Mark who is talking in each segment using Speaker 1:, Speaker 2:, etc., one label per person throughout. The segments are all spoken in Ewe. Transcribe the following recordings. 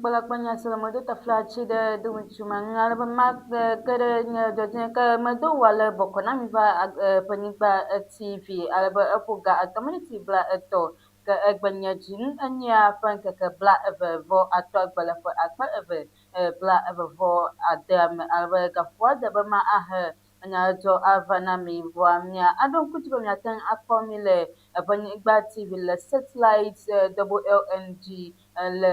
Speaker 1: nukpɔla kple nyasela medo taflatsi ɖe dometsu me ŋu ale be make ke ɖe nye dzɔdzɔe ke medo wɔ ale bɔkɔ na mi va ƒenyigba TV ale be eƒo ga etɔ̃ miniti 30 ke egbe nye dzinu enyia ƒe ŋkeke 23 gbe le ƒe 2025 me ale be gaƒoƒoa de be ma ahe Enyadzɔ ava na mi vɔa mia aɖo ŋku dzi be miate ŋu akpɔ mi le Eʋenyigba TV le satellite WLNG le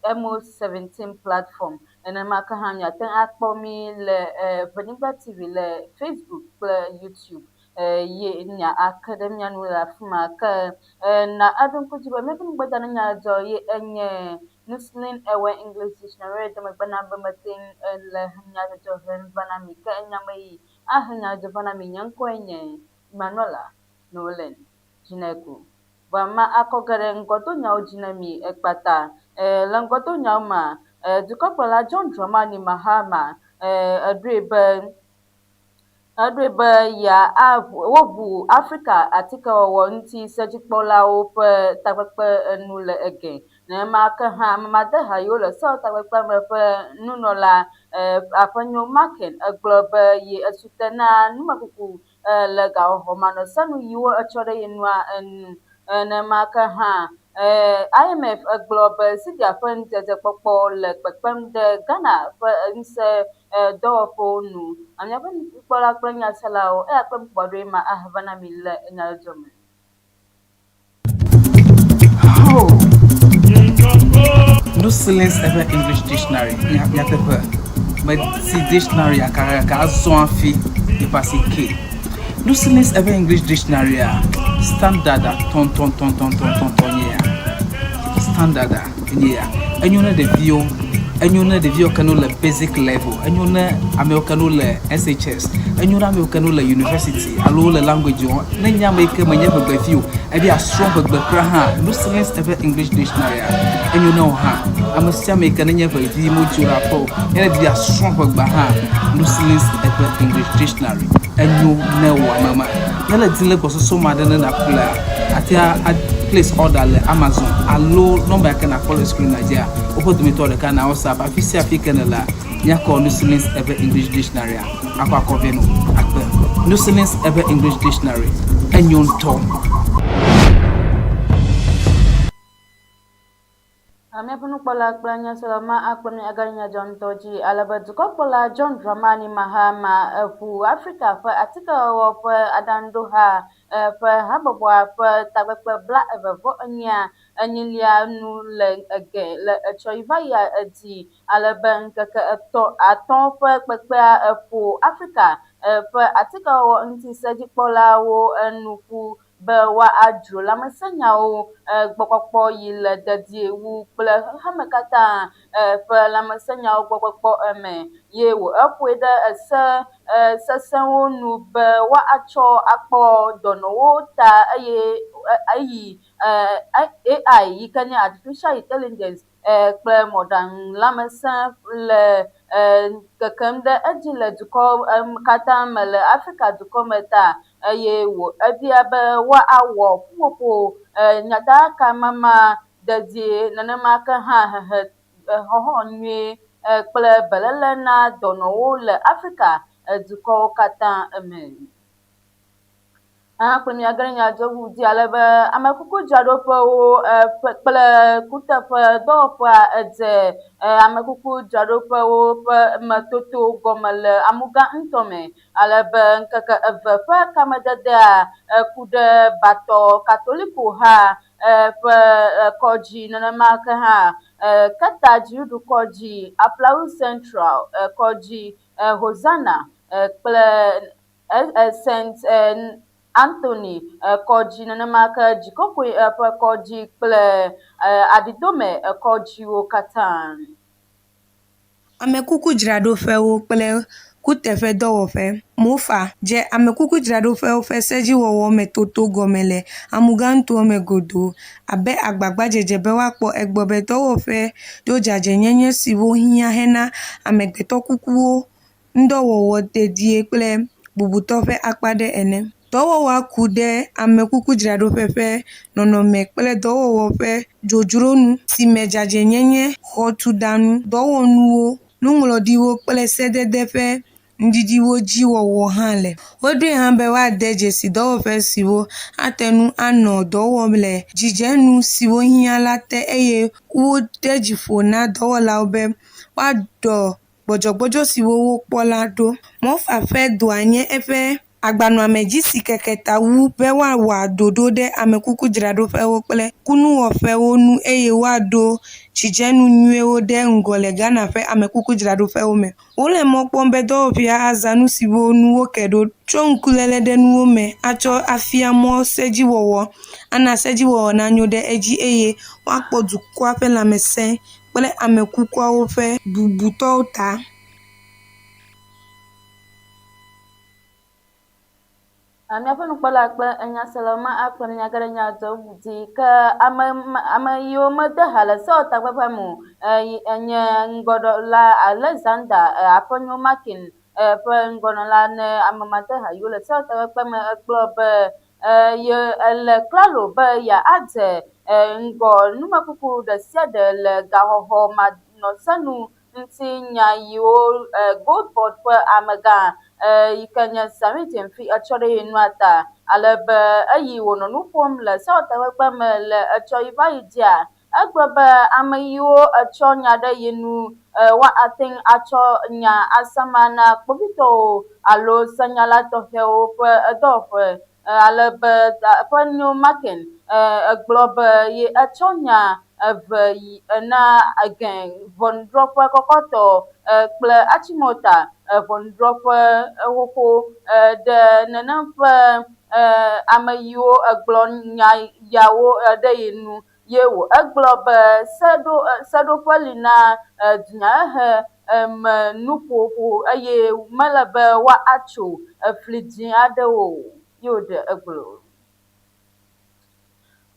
Speaker 1: MO17 platform. Nenema ke hã miate ŋu akpɔ mi le Eʋenyigba TV le Facebook kple YouTube ye nya ake ɖe mia nu le afi ma. Ke na aɖo ŋku dzi be míaƒe nugbeda ne nyadzɔ ye enye Nuslin Ewe English Dictionary de megbe na be mete ŋu le nyadzɔdzɔ hem va na mi. Ke enya me yi ahe nyadzɔdzɔ va na mi. Nye ŋkɔe nye Manuela Noelen Dzineku. Vɔa ma akɔ ge ɖe ŋgɔdonyawo dzi na mi kpata. Le ŋgɔdonyawo mea, dukɔkplɔla John Dramani Mahama eɖoe be Eɖoe be yeaʋu, woʋu Afrika atikewɔwɔ ŋuti sedzikpɔlawo ƒe takpekpe nu le ege. Nenema ke hã amemadeha yiwo le Seoul takpekpea me ƒe nunɔla Aƒenyo Maken egblɔ be ye esu te na numekuku le gaxɔxɔ manɔsenu yiwo etsɔ ɖe ye nua enu. Nenema ke hã IMF gblɔ be Zambia ƒe ŋudzedzekpɔkpɔ le kpekpem ɖe Ghana ƒe ŋusẽ dɔwɔƒewo nu. Míaƒe nukpɔla kple nyaselawo, eya kple bubu aɖewoe ma ahe va na mi le nyadzɔdzɔ me.
Speaker 2: Nusilen's eƒe English Dictionary, nyateƒe, medi dictionary kakaka azɔ hafi yeƒe asi ke. Nusilen's eƒe English Dictionary-a, standard-a tɔntɔntɔntɔntɔntɔn nye ya. Standard-a enye ya. Enyo ne ɖeviwo, enyo ne ɖeviwo ke ne wole basic level, enyo ne amewo ke ne wole SHS, enyo ne amewo ke ne wole university alo wole language wɔm. Ne enye ame yi ke menye ʋegbevi o, ebe yeasrɔ̃ ʋegbe kura hã, Nusilen's eƒe English Dictionary-a, enyo ne wò hã. Ame sia ame yi ke nenye ʋevi medzo ɖe aƒe o, ye ne di be yeasrɔ̃ ʋegbea hã, Nusilen's eƒe English Dictionary, enyo ne wò ame ma. Ne ele di le gbɔsɔsɔ me aɖe ne nàƒlea, àte ŋu a place order le Amazon alo nɔmba yi ke nàkpɔ le screen dzia, woƒe dometɔ ɖeka na WhatsApp. Afi sia afi ke nèlea, míakɔ Nusilen's eƒe English Dictionary-a akɔ akɔ vɛ nɔ akpe. Nusilen's eƒe English Dictionary, enyo ŋutɔ.
Speaker 1: Míaƒe nukpɔla kple nyasela ma akplɔ mí aga nya dzɔ ŋutɔ dzi ale be dukɔkplɔla John Dramani Mahama ʋu Afrika ƒe atikewɔwɔ ƒe aɖaŋuɖoha ƒe habɔbɔa ƒe takpekpe 22nya enyilia nu le ege le etsɔ yi va yia edzi ale be ŋkeke etɔ̃ atɔ̃ ƒe kpekpea ƒo Afrika ƒe atikewɔwɔ ŋuti sedzikpɔlawo nu ƒu be woadzro lãmesẽnyawo gbɔkpɔkpɔ yi le dedie wu kple xexeme katã ƒe lãmesẽnyawo gbɔkpɔkpɔ me ye wò eƒoe ɖe ese sesẽwo nu be woatsɔ akpɔ dɔnɔwo ta eye eyi AI yi ke nye Artificial Intelligence kple mɔɖaŋu lãmesẽ le kekem ɖe edzi le dukɔ katã me le Afrika dukɔ me ta eye wò ebia be woawɔ ƒuƒoƒo nyatakamama dedie nenema ke hã hehe xɔxɔ nyuie kple beléle na dɔnɔwo le Afrika dukɔwo katã me. Kple míage ɖe nyadzɔŋu dzi ale be amekukudzraɖoƒewo kple kuteƒe dɔwɔƒea edze amekukudzraɖoƒewo ƒe metoto gɔme le Amugã ŋutɔ me ale be ŋkeke eve ƒe kamededea ku ɖe Batɔ Katoliko ha ƒe kɔdzi nenema ke hã Keta dziɖuɖu kɔdzi, Aflawo Central kɔdzi, Hosanna kple Saint Anthony kɔdzi nenema ke Dzikɔkɔe ƒe kɔdzi kple Aɖidome kɔdziwo katã.
Speaker 3: Amekukudzraɖoƒewo kple kuteƒedɔwɔƒe, MOFA, dze amekukudzraɖoƒewo ƒe sedziwɔwɔ me toto gɔme le Amugantoa me godoo abe agbagbadzedze be woakpɔ egbɔ be dɔwɔƒe ɖo dzadzɛnyenye siwo hiã hena amegbetɔ kukuwo ŋudɔwɔwɔ dedie kple bubutɔ ƒe akpa ɖe ene. Dɔwɔwɔa ku ɖe amekukudzraɖoƒe ƒe nɔnɔme kple dɔwɔwɔ ƒe dzodzro nu si me dzadzɛnyenye, xɔtuɖaŋu, dɔwɔnuwo, nuŋlɔɖiwo kple sedede ƒe nudidiwo dzi wɔwɔ hã le. Woɖoe hã be woade dzesi dɔwɔƒe siwo ate ŋu anɔ dɔ wɔm le dzidzenu siwo hiã la te eye wode dzi ƒo na dɔwɔlawo be woaɖɔ gbɔdzɔgbɔdzɔ siwo wokpɔ la ɖo. Mɔfa ƒe dɔa nye eƒe agbanɔamedzi si keke ta wu be woawɔ ɖoɖo ɖe amekukudzraɖoƒewo kple kunuwɔƒewo ŋu eye woaɖo dzidzenu nyuiwo ɖe ŋgɔ le Ghana ƒe amekukudzraɖoƒewo me. Wole mɔ kpɔm be dɔwɔƒea azã nu siwo ŋu woke ɖo tso ŋkuléle ɖe nuwo me atsɔ afia mɔ sedziwɔwɔ, ana sedziwɔwɔ nanyo ɖe edzi eye woakpɔ dukɔa ƒe lãmesẽ kple ame kukuawo ƒe bubutɔwo ta.
Speaker 1: Míaƒe nukpɔla kple enyaselawo ma akplɔ mí age ɖe nya dzɔ dzi ke ame ame yiwo mede ha le sewɔtakpekpea me o yi enye ŋgɔɖɔla Alexander Aƒenyo Markin ƒe ŋgɔnɔla ne ame made ha yiwo le sewɔtakpekpea me egblɔ be ye ele klalo be yeadze ŋgɔ numekuku ɖe sia ɖe le gaxɔxɔ manɔsenu ŋuti nya yiwo Gold Board ƒe amegã yi ke nye Sammy Gyamfi etsɔ ɖe ye nua ta ale be eyi wònɔ nu ƒom le sewɔtakpekpe me le etsɔ yi va yi dzia, egblɔ be ame yiwo etsɔ nya ɖe ye nu woate ŋu atsɔ nya asama na kpovitɔwo alo senyala tɔxɛwo ƒe dɔwɔƒe ale be ƒe New Markin egblɔ be ye etsɔ nya eve yi na gɛ ʋɔnudrɔ̃ƒe kɔkɔtɔ kple Achimota ʋɔnudrɔ̃ƒe xoxo ɖe nenem ƒe ame yiwo egblɔ nya yawo ɖe ye nu ye wò egblɔ be seɖo seɖoƒe li na dunyahehe me nuƒoƒo eye mele be woatso efli dzĩ aɖewo o. Ye wòɖe egblɔ.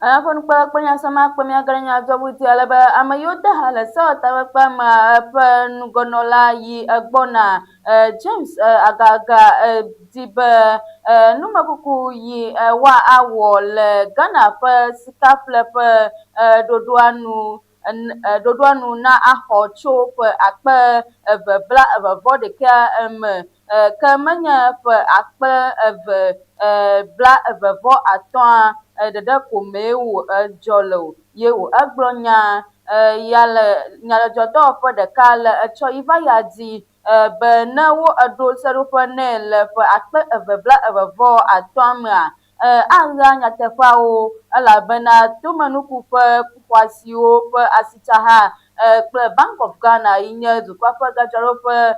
Speaker 1: Eƒe nukpɔkpɔ nyasema kpe míage ɖe nyadzɔŋuti ale be ame yiwo de ha le sewɔtakpekpea me ƒe ŋgɔnɔla yi egbɔna James Agaga di be numekuku yi woawɔ le Ghana ƒe sikaƒleƒe ɖoɖoa nu ɖoɖoa nu na axɔ tso ƒe 2021 me ke menye ƒe 2025 ɖeɖe ko mee wòdzɔ le o. Ye wò egblɔ nya ya le nyadzɔdzɔdɔwɔƒe ɖeka le etsɔ yi va ya dzi be ne wo eɖo seɖoƒe nɛ le ƒe 2025 mea, aɣla nyateƒeawo elabena tomenukuƒe xɔasiwo ƒe asitsaha kple Bank of Ghana yi nye dukɔa ƒe gadzraɖoƒe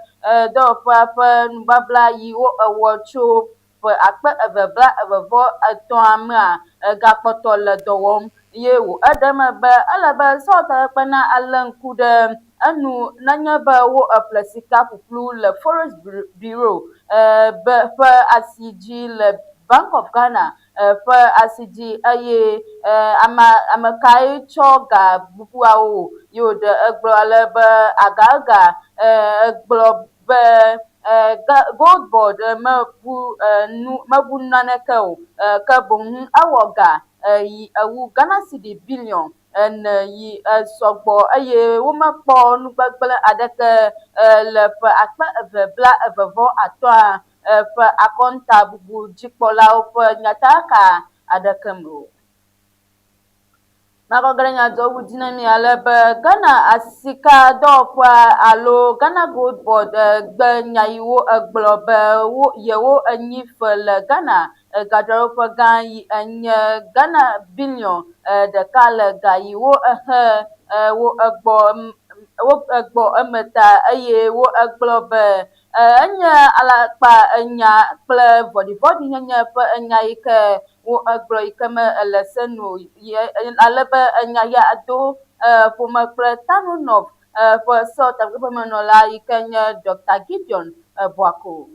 Speaker 1: dɔwɔƒea ƒe nubabla yi wo ewɔ tso ƒe 2023 mea gakpɔtɔ le dɔ wɔm ye wò eɖe eme be ele be sewɔtakpekpe na alé ŋku ɖe enu nenye be wo eƒle sika ƒuƒlu le Forex Bureau be ƒe asi dzi le Bank of Ghana ƒe asi dzi eye ame ame kae tsɔ ga bubuawo ye wòɖe egblɔ ale be Agaga egblɔ be Gold Board mebu nu mebu naneke o ke boŋ ewɔ ga yi ewu Ghana cedi biliɔn ene yi sɔgbɔ eye womekpɔ nugbegblẽ aɖeke le ƒe 2025 ƒe akɔntabubu dzikpɔlawo ƒe nyatakaka aɖeke me o. Makɔ ge ɖe nyadzɔwo dzi na mi ale be Ghana asikadɔwɔƒea alo Ghana Gold Board gbe nya yiwo egblɔ be wo yewo enyi fe le Ghana gadzraɖoƒe gã yi enye Ghana biliɔn ɖeka le ga yiwo exe wo egbɔ wo egbɔ eme ta eye wo egblɔ be enye alakpa enya kple vɔɖivɔ̃ɖinyenye ƒe enya yi ke wo egblɔ yi ke me ele se nu o ale be enya ya do ƒome kple Tano North ƒe sewɔtakpeƒemenɔla yi ke nye Dr. Gideon Boako.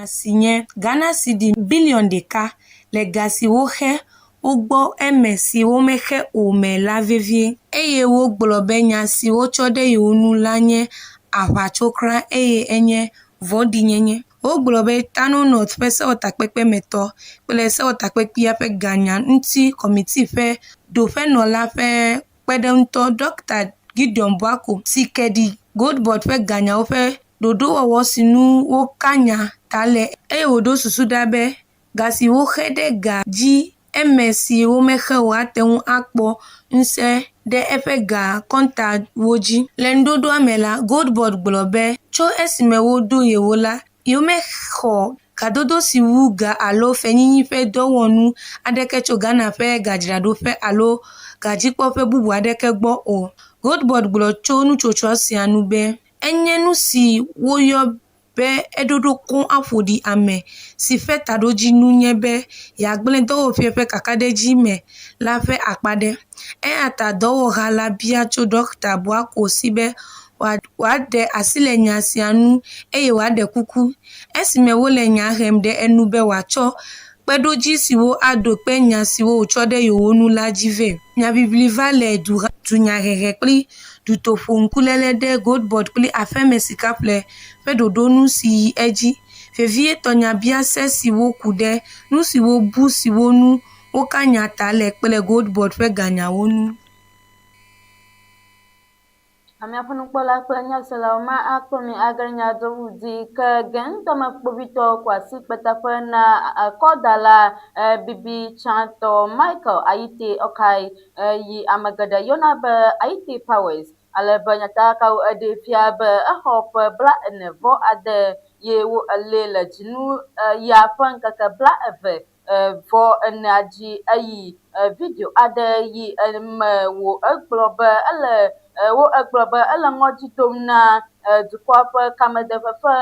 Speaker 3: Si nye Ghana cedi biliɔn ɖeka le ga si woxe wogbɔ eme si womexe o me la vevie eye wogblɔ be nya si wotsɔ ɖe yewo ŋu la nye aʋatsokra eye enye vɔ̃ɖinyenye. Wogblɔ be Tano North ƒe sewɔtakpekpemetɔ kple sewɔtakpekpea ƒe ganya ŋuti kɔmiti ƒe ɖoƒenɔla ƒe kpeɖeŋutɔ Dɔkta Gideon Boako si ke ɖi Goldbod ƒe ganyawo ƒe ɖoɖowɔwɔ si ŋu woka nya ta le eye wòɖo susu ɖa be ga si woxe ɖe ga dzi eme si womexe o ate ŋu akpɔ ŋusẽ ɖe eƒe ga kɔntawo dzi. Le ŋuɖoɖoa me la, Goldbod gblɔ be tso esime woɖo yewo la, yewomexɔ kadodo si wu ga alo fenyinyi ƒe dɔwɔnu aɖeke tso Ghana ƒe gadzraɖoƒe alo gadzikpɔƒe bubu aɖeke gbɔ o. Goldbod gblɔ tso nutsotsoa sia ŋu be enye nu si woyɔ be eɖoɖo koŋ aƒo ɖi ame si ƒe taɖodzinu nye be yeagblẽ dɔwɔƒea ƒe kakaɖedzi me la ƒe akpa aɖe. Eya ta dɔwɔha la bia tso Ɖɔkta Boako si be wòaɖe asi le nya sia ŋu eye wòaɖe kuku esime wole nya hem ɖe enu be wòatsɔ kpeɖodzi siwo aɖo kpe nya siwo wòtsɔ ɖe yewo ŋu la dzi vɛ. Nyaʋiʋli va le dunyahehe kple dutoƒo ŋkuléle ɖe Goldbod kple aƒeme sikaƒle ƒe ɖoɖo nu si yi edzi, vevietɔ nyabiase siwo ku ɖe nu siwo bu siwo ŋu woka nya ta le kple Goldbod ƒe ganyawo ŋu.
Speaker 1: Amea ƒe nukpɔla kple nyaselawo ma akplɔ mi age nya do di ke gɛntɔme kpovitɔ Kwasi Kpetaƒe na akɔdala bibi tsãtɔ Michael Ayite Okai yi ame geɖe yɔna be Ayite Powers ale be nyatakakawo eɖee fia be exɔ ƒe 49 ye wo elé le dzinu ya ƒe ŋkeke 24 dzi eyi video aɖe yi eme wo egblɔ be ele wo egblɔ be ele ŋɔdzi dom na dukɔa ƒe kamedefefe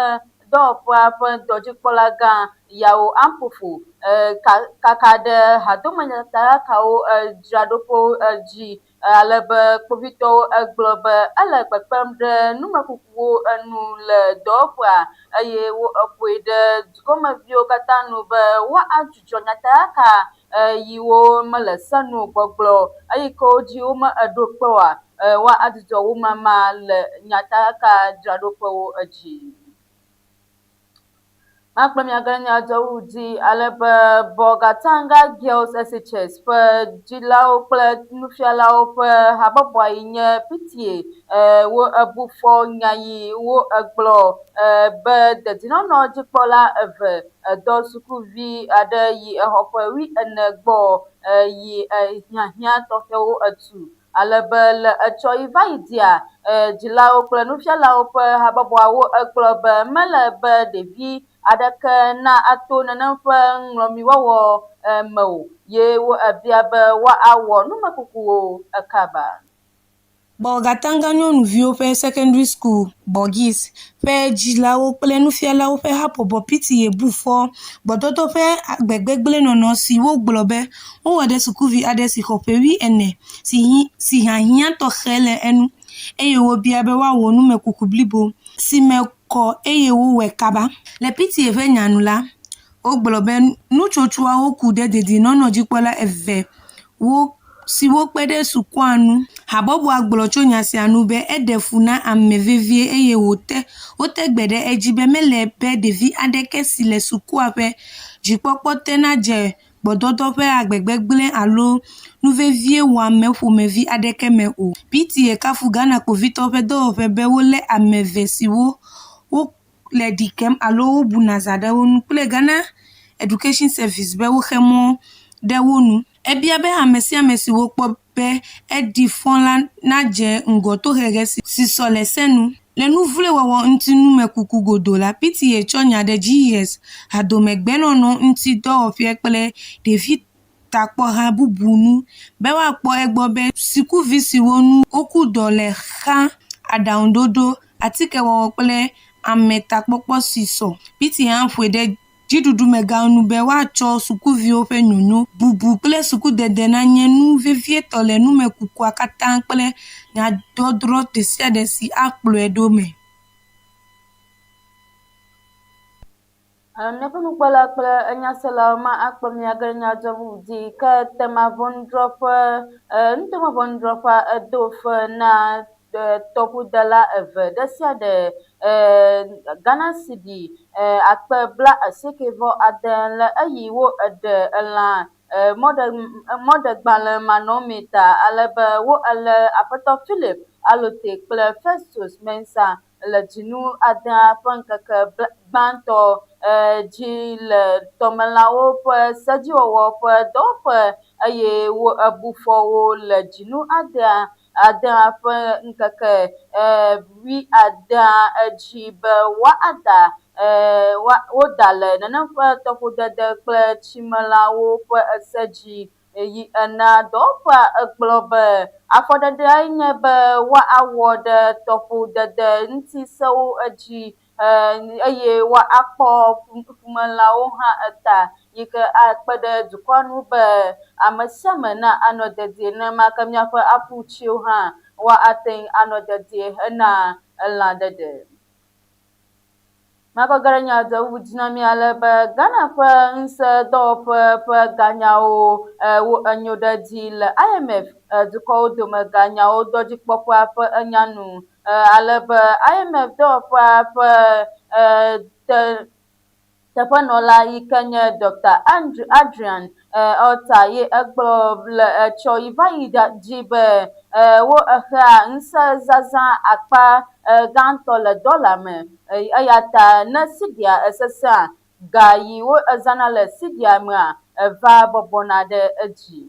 Speaker 1: dɔwɔƒea ƒe dɔdzikpɔla gã Yawo Ampofo kaka ɖe hadomenyatakakawo dzraɖoƒewo dzi ale be kpovitɔwo egblɔ be ele kpekpem ɖe numekukuwo enu le dɔwɔƒea eye wo eƒoe ɖe dukɔmeviwo katã nu be woadzudzɔ nyatakaka yiwo mele se nu gbɔgblɔ eyi ke wo dzi wome eɖo kpe oa, woadzudzɔ wo mama le nyatakaka dzraɖoƒewo dzi. Makplɔ mia ge nya dzɔwu dzi ale be Bolgatanga Girls SHS ƒe dzilawo kple nufialawo ƒe habɔbɔa yi nye PTA wo ebu fɔ nya yi wo egblɔ be dedienɔnɔ dzikpɔla eve edɔ sukuvi aɖe yi exɔ ƒe 40 gbɔ yi hiahiã tɔxɛwo etu ale be le etsɔ yi va yi dzia, dzilawo kple nufialawo ƒe habɔbɔawo egblɔ be mele be ɖevi aɖeke na ato nenem ƒe ŋlɔmiwɔwɔ me o ye wo ebia be woawɔ numekukuwo kaba.
Speaker 3: Bolgatanga nyɔnuviwo ƒe Secondary School (Borgis) ƒe dzilawo kple nufialawo ƒe habɔbɔ PTA bu fɔ gbɔdɔdɔ ƒe agbegbegblẽnɔnɔ si wogblɔ be wowɔ ɖe sukuvi aɖe si xɔ ƒe 40 si hiahiã tɔxɛ le enu eye wobia be woawɔ numekuku blibo si me kɔ eye wowɔe kaba. Le PTA ƒe nya nu la, Wogblɔ be nutsotsoawo ku ɖe dedienɔnɔdzikpɔla evewo siwo kpe ɖe sukua ŋu. Habɔbɔa gblɔ tso nya sia ŋu be eɖe fu na ame vevie eye wote gbe ɖe edzi be mele be ɖevi aɖeke si le sukua ƒe dzikpɔkpɔ te nadze gbɔdɔdɔ ƒe agbegbegblẽ alo nuveviwɔame ƒomevi aɖeke me o. PTA kafu Ghana Kpovitɔwo ƒe dɔwɔƒe be wolé ame eve siwo le ɖi kem alo wobu naza ɖe wo ŋu kple Ghana Education Service be woxe mɔ ɖe wo nu. Ebia be ame sia ame si wokpɔ be eɖi fɔ la nadze ŋgɔ tohehe si sɔ le se nu. Le nu vloe wɔwɔ ŋuti numekuku godo la, PTA tsɔ nya ɖe GES, Hadomegbenɔnɔ Ŋuti Dɔwɔƒea kple Ɖevi takpɔha bubu nu be woakpɔ egbɔ be sukuvi siwo ŋu woku dɔ le xa aɖaŋuɖoɖo, atikewɔwɔ kple ametakpɔkpɔ si sɔ. PTA hã ƒoe ɖe dziɖuɖumegãwo nu be woatsɔ sukuviwo ƒe nyonyo, bubu kple sukudede nanye nu vevietɔ le numekukua katã kple nyadɔdrɔ̃ ɖesiaɖe si akplɔe ɖo me.
Speaker 1: Míaƒe nukpɔla kple enyaselawo ma akpɔ mía ge nya dzɔ bubu dzi ke temaʋɔnudrɔ̃ƒe, nutomeʋɔnudrɔ̃ƒea edo fe na tɔƒodela eve ɖe sia ɖe Ghana cedi akpe 89 le eyi wo eɖe elã mɔɖegbalẽ manɔmee ta ale be wo ele Aƒetɔ Philip Alote kple Festus Mensah le dzinu adea ƒe ŋkeke gbãtɔ dzi le tɔmelãwo ƒe sedziwɔwɔ ƒe dɔwɔƒe eye wo ebu fɔ wo le dzinu adea ƒe ŋkeke wuiadea dzi be woada woda le nenem ƒe tɔƒodede kple tsimelãwo ƒe ese dzi yi ena. Dɔwɔƒea egblɔ be afɔɖeɖeae nye be woawɔ ɖe tɔƒodede ŋuti sewo dzi eye woakpɔ ƒumelãwo hã eta yi ke akpe ɖe dukɔa ŋu be ame sia ame na anɔ dedie nenema ke míaƒe aƒutsiwo hã woate ŋu anɔ dedie hena elã ɖeɖe. Makɔ ge ɖe nya bubu dzi na mi ale be Ghana ƒe ŋusẽdɔwɔƒe ƒe ganyawo wo enyo ɖe edzi le IMF dukɔwo dome ganyawo dɔdzikpɔƒea ƒe enya nu ale be IMF dɔwɔƒea ƒe te teƒenɔla yi ke nye Dr. Andrew Adrian Alta ye egblɔ le etsɔ yi va yi dzi be wo exea ŋusẽ zazã akpa gãtɔ le dɔla me eya ta ne sidia esesẽa ga yi wo ezãna le sidia mea eva bɔbɔna ɖe edzi.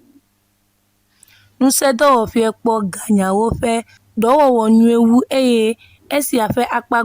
Speaker 3: Ŋusẽdɔwɔƒea kpɔ ganyawo ƒe dɔwɔwɔ nyuie wu eye esia ƒe akpa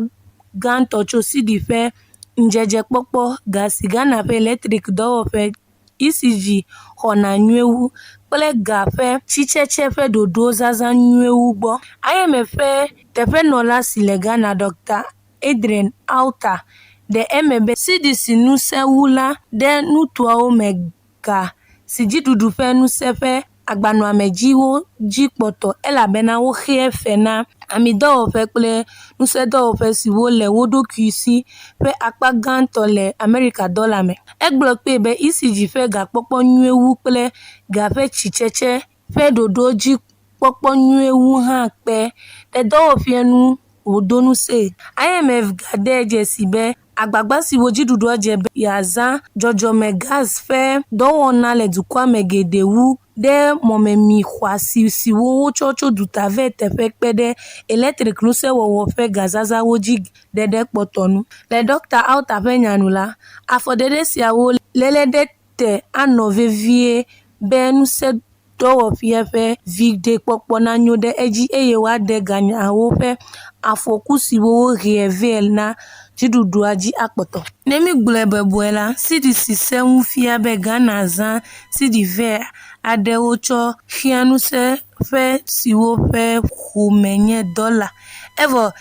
Speaker 3: gãtɔ tso cedi ƒe ŋudzedzekpɔkpɔ, ga si Ghana ƒe Elektrik Dɔwɔƒe (ECG) xɔna nyuie wu, kple ga ƒe tsitsetse ƒe ɖoɖo zazã nyuie wu gbɔ. IMF ƒe teƒenɔla si le Ghana, Dr. Adrian Auta, ɖe eme be cedi si nu sẽ wu la ɖe nutoawo me ga si dziɖuɖu ƒe ŋusẽ ƒe agbanɔamedziwo dzi kpɔtɔ elabena woxea fe na amidɔwɔƒe kple ŋusẽdɔwɔƒe siwo le wo ɖokui si ƒe akpa gãtɔ le Amerika dɔla me. Egblɔ kpee be ECG ƒe gakpɔkpɔ nyuie wu kple ga ƒe tsitsetse ƒe ɖoɖo dzi kpɔkpɔ nyuie wu hã kpe ɖe dɔwɔƒea ŋu wòdo ŋusẽe. IMF gade dzesii be agbagba siwo dziɖuɖua dze be yeazã dzɔdzɔmegas ƒe dɔwɔna le dukɔa me geɖe wu ɖe mɔmemi xɔasi siwo wotsɔ tso duta vɛ teƒe kpe ɖe elektrikŋusẽwɔwɔ ƒe gazazãwo dzi ɖeɖe kpɔtɔ ŋu. Le Ɖɔkta Alter ƒe nya nu la, afɔɖeɖe siawo léle ɖe te anɔ vevie be ŋusẽdɔwɔƒea ƒe viɖekpɔkpɔ nanyo ɖe edzi eye wòaɖe ganyawo ƒe afɔku siwo wohea vɛ na dziɖuɖua dzi akpɔtɔ. Ne mígblɔe bɔbɔe la, cedi si sẽ ŋu fia be Ghana zã cedi ʋɛ aɖewo tsɔ xea ŋusẽƒe siwo ƒe home nye dɔla evɔ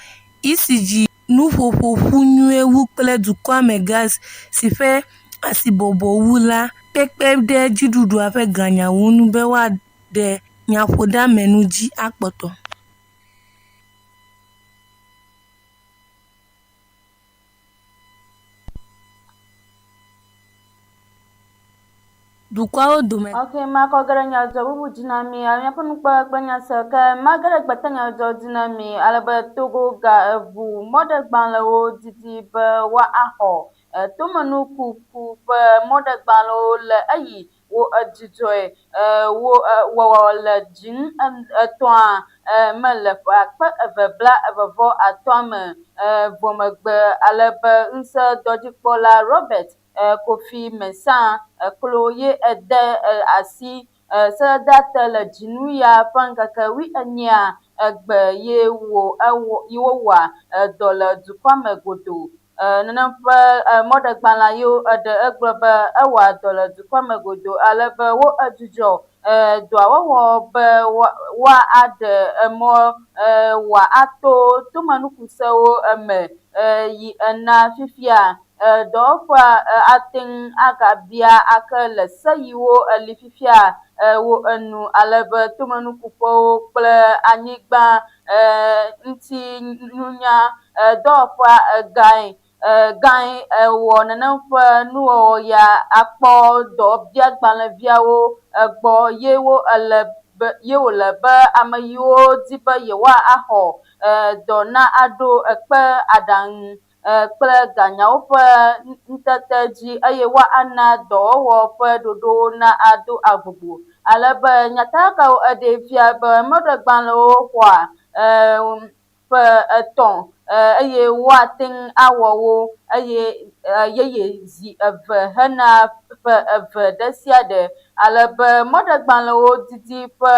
Speaker 3: ECG nuƒoƒo ƒu nyuie wu kple dukɔa me gas si ƒe asi bɔbɔ wu la kpekpe ɖe dziɖuɖua ƒe ganyawo ŋu be woaɖe nyaƒoɖeamenu dzi akpɔtɔ. Dukɔawo dome.
Speaker 1: Ok, makɔ ge ɖe nyadzɔ bubu dzi na mi ale míaƒe nukpɔkple nya se ke mage ɖe gbeta nyadzɔ dzi na mi ale be Togo ga eʋu mɔɖegbalẽwo didi be woaxɔ tomenukuku ƒe mɔɖegbalẽwo le eyi wo edzidzɔe wo wɔwɔ le dzinu etɔ̃a me le ƒe 2025 me vɔ megbe ale be ŋusẽ dɔdzikpɔla Robert Kofi Mensah klo ye ede asi sededea te le dzinu ya ƒe ŋkeke wuienyia egbe ye wo ewɔ ye wowɔa dɔ le dukɔa me godoo. Nenem ƒe mɔɖegbalẽa ye eɖe egblɔ be ewɔa dɔ le dukɔa me godoo ale be wo edzudzɔ dɔa wɔwɔ be woaɖe emɔ wòato tomenukusewo eme yi ena fifia dɔwɔƒea ate ŋu agabia ake le se yiwo eli fifia wo enu ale be tomenukuƒewo kple anyigba ŋuti nunya dɔwɔƒea gãe gãe ewɔ nenem ƒe nuwɔwɔ ya akpɔ dɔbiagbalẽviawo egbɔ ye wo ele be ye wòle be ame yiwo di be yewoaxɔ dɔ na aɖo ekpe aɖaŋu kple ganyawo ƒe ŋutete dzi eye woana dɔwɔwɔ ƒe ɖoɖowo na ado agbogbo. Ale be nyatakakawo eɖee fia be mɔɖegbalẽwo xɔa ƒe etɔ̃ eye woate ŋu awɔ wo eye yeye zi eve hena ƒe eve ɖe sia ɖe. Ale be mɔɖegbalẽwo didi ƒe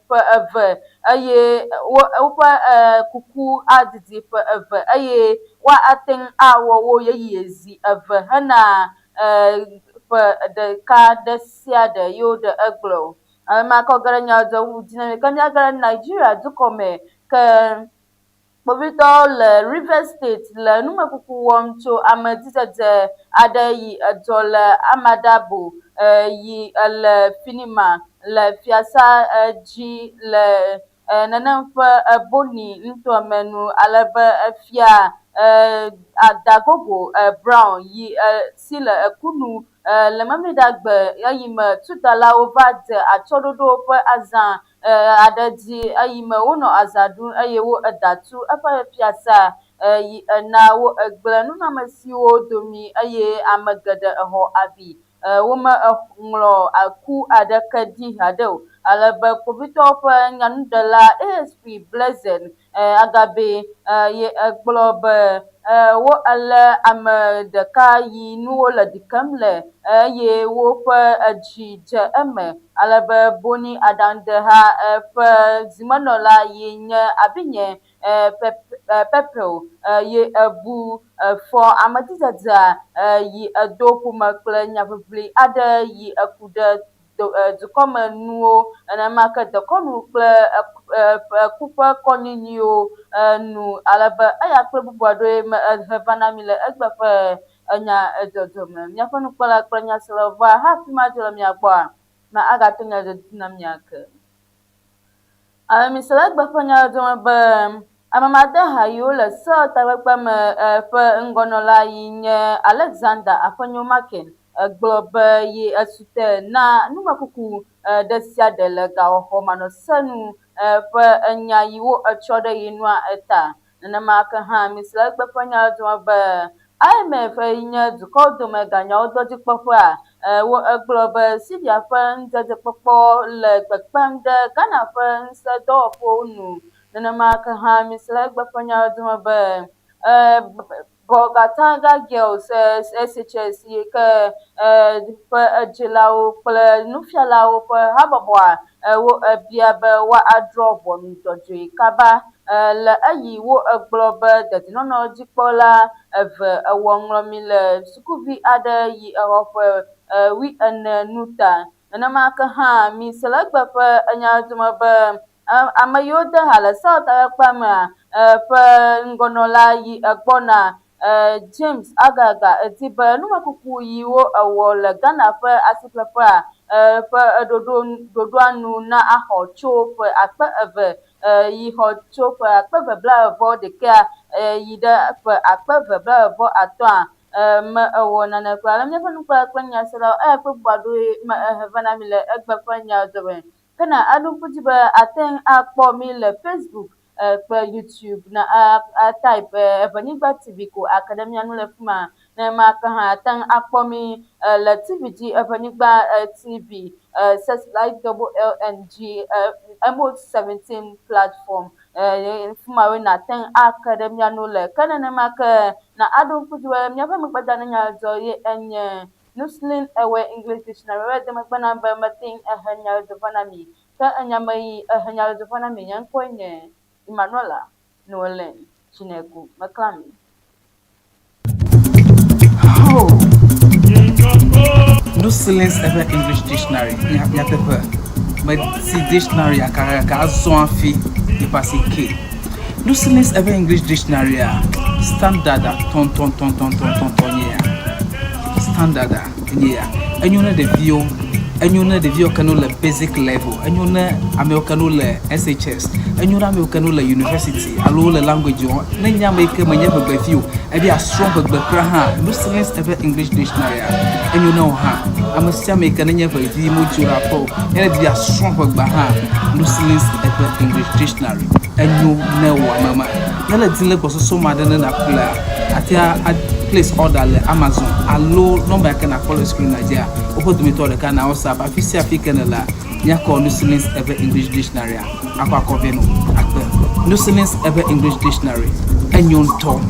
Speaker 1: ƒe eve eye wo woƒe kuku adidi ƒe eve eye woate ŋu awɔ wo yeye zi eve hena ƒe ɖeka ɖe sia ɖe ye woɖe egblɔ o. Ame ma kɔ ge ɖe nyadzɔdzɔ dzi na mi ke míage ɖe Nigeria dukɔ me ke kpovitɔwo le Rivers State le numekuku wɔm tso amedzidzedze aɖe yi edzɔ le Amadabo yi le finima le fiasa dzi le nenem ƒe Boni nutoa me nu ale be efia Dagogo Brown yi si le kunu Le Memleɖagbe eyime tudalawo va de atsyɔ̃ɖoɖo ƒe azã aɖe dzi eyime wonɔ azã ɖum eye wo eda tu eƒe fiasa yi ena wo egblẽ nunɔamesiwo domi eye ame geɖe exɔ abi. Wome ŋlɔ ku aɖeke ɖi haɖe o. Ale be kpovitɔwo ƒe nyanuɖela ASP Blessing Agabe ye egblɔ be wo elé ame ɖeka yi nuwo le ɖi kem le eye woƒe dzi dze eme ale be Boni aɖaŋudeha ƒe zimenɔla yi nye Abinye Pepel ye ebu fɔ amedzidzedzea yi edo ƒome kple nyaʋiʋli aɖe yi eku ɖe do, dukɔmenuwo, nenema ke dekɔnu kple ku ƒe kɔnyinyiwo nu ale be eya kple bubu aɖewoe me ehe va na mi le egbe ƒe enya dzɔdzɔ me. Míaƒe nukpɔla kple nyaselawo va hafi madzo le mia gbɔa, ma agato nya dzɔdzɔ na mia ke. Ame mi se le egbe ƒe nya dzɔdzɔ me be ame madeha yiwo le Seol takpekpe me ƒe ŋgɔnɔla yi nye Alexander Afenyo Markin egblɔ be yi esu te na numekuku ɖe sia ɖe le gaxɔxɔ manɔsenu ƒe nya yiwo etsɔ ɖe yi nua eta. Nenema ke hã mise le egbe ƒe nya dzɔ be IMF yi nye dukɔwo dome ganyawo dɔdzikpɔƒea wo egblɔ be Syria ƒe ŋudzedzekpɔkpɔ le kpekpem ɖe Ghana ƒe ŋusẽdɔwɔƒewo nu. Nenema ke hã mise le egbe ƒe nya dzɔ be Bolgatanga Girls SHS yi ke ƒe dzilawo kple nufialawo ƒe habɔbɔa wo ebia be woadrɔ̃ ʋɔnu dzɔdzɔe kaba le eyi wo egblɔ be dedienɔnɔ dzikpɔla eve ewɔ ŋlɔmi le sukuvi aɖe yi exɔ ƒe wuiene nu ta. Nenema ke hã mise le egbe ƒe enya dome be Ame yiwo de ha le Saul takpekpea mea ƒe ŋgɔnɔla yi egbɔna James Agaga edi be numekuku yiwo ewɔ le Ghana ƒe asiƒleƒea ƒe ɖoɖo ɖoɖoa nu na axɔ tso ƒe akpe eve yi xɔ tso ƒe akpe eve blaeve vɔ ɖekɛa yi ɖe ƒe akpe eve blaeve vɔ atɔ̃a me ewɔ nane kura. Ale míaƒe nukpɔla kple nyaselawo eya kple bubu aɖewoe me ehe va na mi le egbe ƒe nya dome. Ke na aɖo ŋku dzi be àte ŋu akpɔ mí le Facebook kple YouTube na a type Evenyigba TV ko ake ɖe mía ŋu le fi ma. Nenema ke hã àte ŋu akpɔ mí le TV dzi Evenyigba TV Satellite LNG MO17 platform. Fi mawoe nàte ŋu ake ɖe mía ŋu le. Ke nenema ke na aɖo ŋku dzi be míaƒe megbedamenyadzɔ ye enye Nuslin Ewe English Dictionary wɔ de megbe nam be mete ŋu ehe nya va na mi. Ke enya me yi ehe nya va na mi nye ŋkɔe nye Emmanuela Noelen Chineku Meklã mi.
Speaker 2: Oh! Nuslin Ewe English Dictionary nyateƒe meti dictionary gake azɔ hafi yeƒe asi ke. Nuslin Ewe English Dictionary a standard tɔntɔntɔntɔntɔntɔn nye ya. Standard nye ya. Enyo ne ɖeviwo. Enyo ne ɖeviwo ke ne wole basic level, enyo ne amewo ke ne wole SHS, enyo ne amewo ke ne wole university alo wole language wɔm. Ne nye ame yi ke menye ʋegbevi o, ebe yeasrɔ̃ ʋegbe kura hã, Lucilins eƒe English Dictionary-a, enyo ne wò hã. Ame sia ame yi ke nenye ʋevi modzo ɖe aƒe o, ye ne di be yeasrɔ̃ ʋegbea hã, Lucilins eƒe English Dictionary, enyo ne wò ame ma. Ne le di le gbɔsɔsɔ me aɖe ne nàƒlea, àte ŋu a place order le Amazon alo nɔmba yi ke nàkpɔ le screen-a dzia, woƒe dometɔ ɖeka na WhatsApp. Afi sia afi ke nèlea, míakɔ Lucilins eƒe English Dictionary-a akɔ akɔ vɛ nɔ akpe. Lucilins eƒe English Dictionary, enyo ŋutɔ.